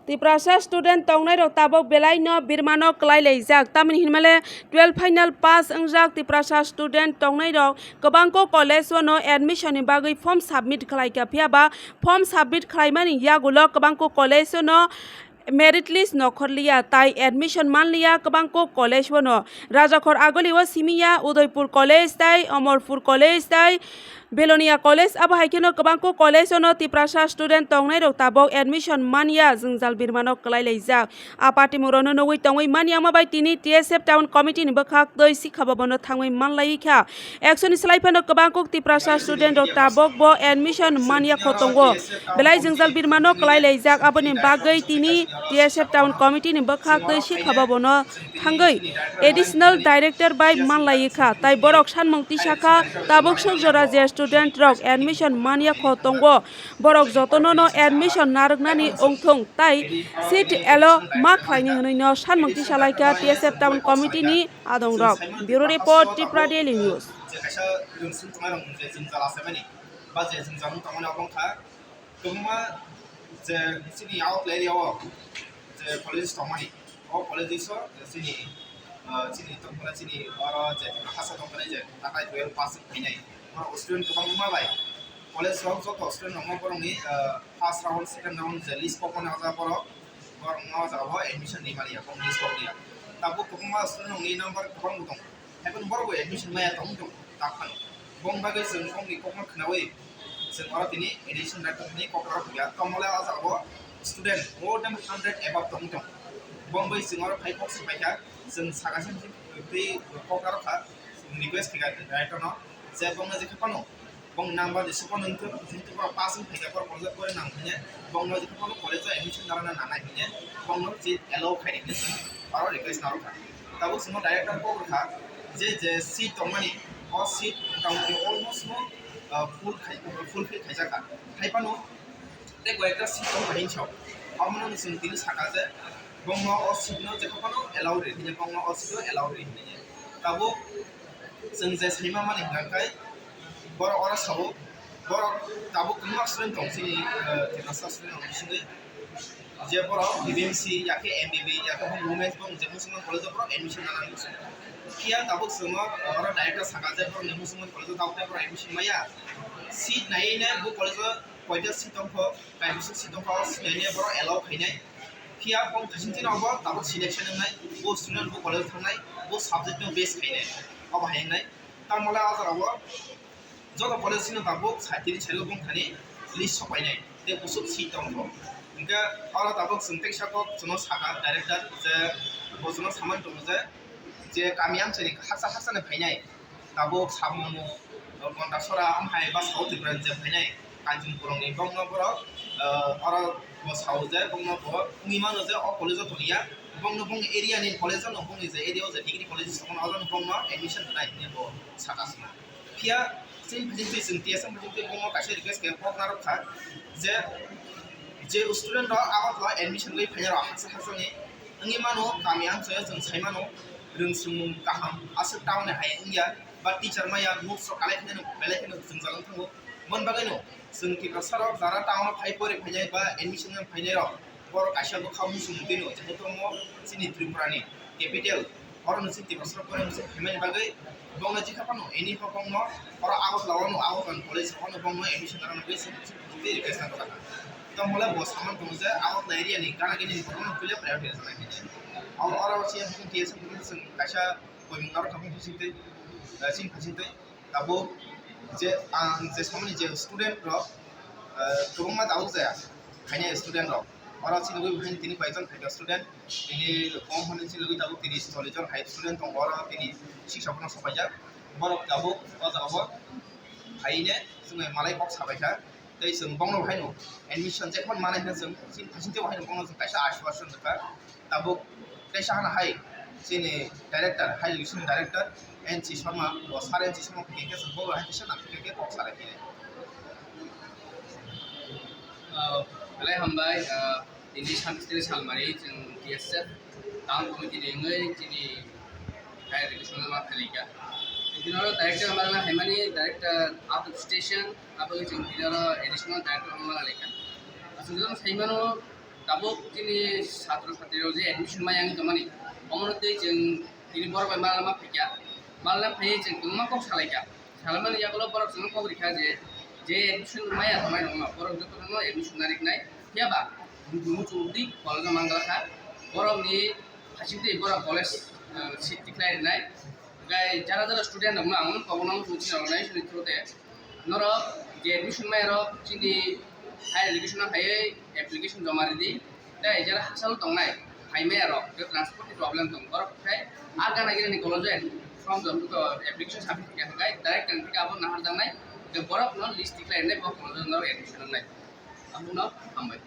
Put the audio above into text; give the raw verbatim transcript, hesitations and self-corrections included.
Tiprasa student tongnairok tabok belaino birmano kwlai laijak. Tamoni hinmale twelve final pass wngjak Tiprasa student tongnairok kwbangko college-o no admission ni bagwi form submit khlaikha, phiya ba form submit khlaimani yagulo kwbangko college-o no merit list nokhorliya, tai admission manliya kwbangko college-o no. Rajakhor Agoli-o simiya, Udaipur College tai Omorpur College tai Belonia College, abo hai kheno kwbangko college-o no Tiprasa student tongnairok tabok admission manya jwngjal birmano kwlai laijak. A patimung rokno nugwi tongwi manya wngma bai tini T S F Town Committee ni bwkhak twi sikha bhabono thangwi manlai kha. Action ni slai phano kwbangkuk Tiprasa student rok tabok bo admission manya kho tongo. Belai jwngjal birmano kwlai laijak, aboni bagwi tini T S F Town Committee ni bwkhak twi sikha bhabono thangwi additional director bai manlai kha, tai borok sanmung tisa kha, tabuk sok jora je student rok admission manya kho tongo, borok jotono no admission narwknani wngthung tai seat allow ma khlaini hwnwi no sanmung tisa lai kha T S F Town Committee ni adong rok. Bureau Report, Tripura Daily News. Je kaisa rwngsing tongnairok je jwngjal achaimani ba je jwngjal wng tongmani obo wngkha kwbangma je chini out area o je colleges tongmani, o colleges o chini, ah, chini tongmani chini oro je hasa tongmani je takai twelve pass wng phainai, borok student kwbangma bai college rok joto student rokno borokni, ah, first round, second round je list kokmani o jaga borok, borokno o jaga o admission rimani ya, borok list kokliya. Tabuk kwbangma student rokni number kwbang bo tongo. Haikhe borok bo admission maya tongwi tongo, tak phano. Boni bagwi chwng bongni kokno khnaui chwng oro tini admission rwkha hwnwi kok rwkha. Tamo le o jaga o student more than hundred above tongwi tongo. Boni bagwi chwng oro phai kok swbaikha, chwng saka se twi kok rwkha, chwng request khaikha director no je bongno je khe phano bong number risi phano wngkhe, jehetu borok pass wng phaikha, borok college o pore nang hwnwi, bongno jehetu phano college o admission narwkna nanai hwnwi, bongno seat allow khaidi hwnwi chwng oro request narwkha. Tabuk chwngno director kok rwkha je, je seat tongmani, o seat motamoti almost no, ah, full khai, full fill khaijakha. Hai phano tei koi ekta seat tong bai hinwi sao. Omono chwng tini sakha je bongno o seat no jehetu phano allow rwi hwnwi, bongno o seat o allow rwi hwnwi. Tabuk chwng je saima mani hwnka khe borok oro sao, borok tabuk kwbangma student tong chini, eh, Tiprasa student rok bisingwi, je borok B B M C ya khe M B B ya khe Women's bong je Musulman college o borok admission nana hinwi swngo. Phiya tabuk chwngno oro director saka je borokni Musulman college o tabuk tei borok admission maya, seat naiwi nai bo college o koita seat tongkho, kaibwswk seat tongkho, o seat naiwi nai borok allow khainai. Phiya bong thaisin chini obo tabuk selection wngnai, bo student bo college o thangnai, bo subject no base khainai, obo hai wngnai. Tamo le o jora o joto college chini tabuk saitini salo bongthani list sopainai tei bwswk seat tongkho. Hinkhe oro tabuk chwng teisa kok chwngno sakha director je bo chwngno samani tongo je, je kami amchaini haksa haksani phainai tabuk samung no Gondasora amhai ba South Tripura ni je phainai Kanchanpur ni bongno borok, eh, oro bo sao je bongno bo wngwi mano je o college o tongya, bongno bongni area ni college o no bongni je area o je degree college tongo oro no bongno admission rwnai hinwi bo sakha swngo. Phiya chini phaichingtwi chwng T S F phaichingtwi bongno kaisa request khe kok narwk kha je, je student rok Agartala admission wi phainai rok haksa haksani wngwi mano, kami amchaio chwng sai mano, rwngswngmung kaham aswk town ni hai wngya ba teacher maya notes rok kalai kheno belai kheno jwngjal wng thango. Boni bagwino chwng Tiprasa rok jara town o phai pori phainai ba admission wng phainai rok borok kaisa bwkha muchung twi no, jehetu omo chini Tripura ni capital, oro no chini Tiprasa rok pore muchung phaimani bagwi bongno jikha phano any hok bongno oro Agartala o no, Agartala college o no bongno admission rwna bagwi chwng twi request kha. Tamo le bo saman tongo je Agartala area ni gana gini borok no puila priority rwna hinwi. Oro, oro chini T S F chwng kaisa koimung narwk kha bini bisingtwi, eh, chini bisingtwi. Tabuk je ang je samani je student rok, eh, kwbangma tabuk jaya khainai student rok. Oro chini bagwi hai tini koi jon phaikha student, tini kom hwnwi chini bagwi tabuk tini chollish jon hai student tongo, oro tini siksa phano sopaijak. Borok tabuk o jaga o phaine chwngno malai kok sabaikha. Tei chwng bongno haino admission jephon manai hwnwi chwng chini bisingtwi haino bongno chwng kaisa ashwaswan rwkha. Tabuk teisa hano hai chini director, higher education director N C Sharma, bo sir N C Sharma phai khe chwng bo hai kisa nang khe kok salai khe. Ah, belai hambai, ah, tini Santri Salmari, chwng T S F town committee ni wngwi chini higher education ma phalikha. Tini oro director ma haimani director out of station, aboni chwng tini oro additional director ma laikha. Aswk jora saimano, Tabuk chini satro satrirok je admission maya wngwi tongmani, omono tei chwng tini borok bai malna ma phaikha, malna phaiwi chwng kwbangma kok salaikha. Salamani yagulo borok chwngno kok rikha je, je admission maya tongnai rokno borok jotono admission nariknai, phiyaba muchung twi college-o manglakha, borokni hasingtwi borok college, eh, seat tikhlai rwnai. Hwnkhe jara jara student rokno ang kobono muchung sinai rwnai, sini through de norok je admission maya rok chini higher education-o phaiwi application joma ridi. Tei jara hachalo tongnai, phaimaya rok, je transport ni problem tong, borok khai a gana gini ni college form jom to application submit khe khai direct ang khe abo nahar jangnai, je borok no list tikhlai nai, bo college no admission nai. Abono hambai.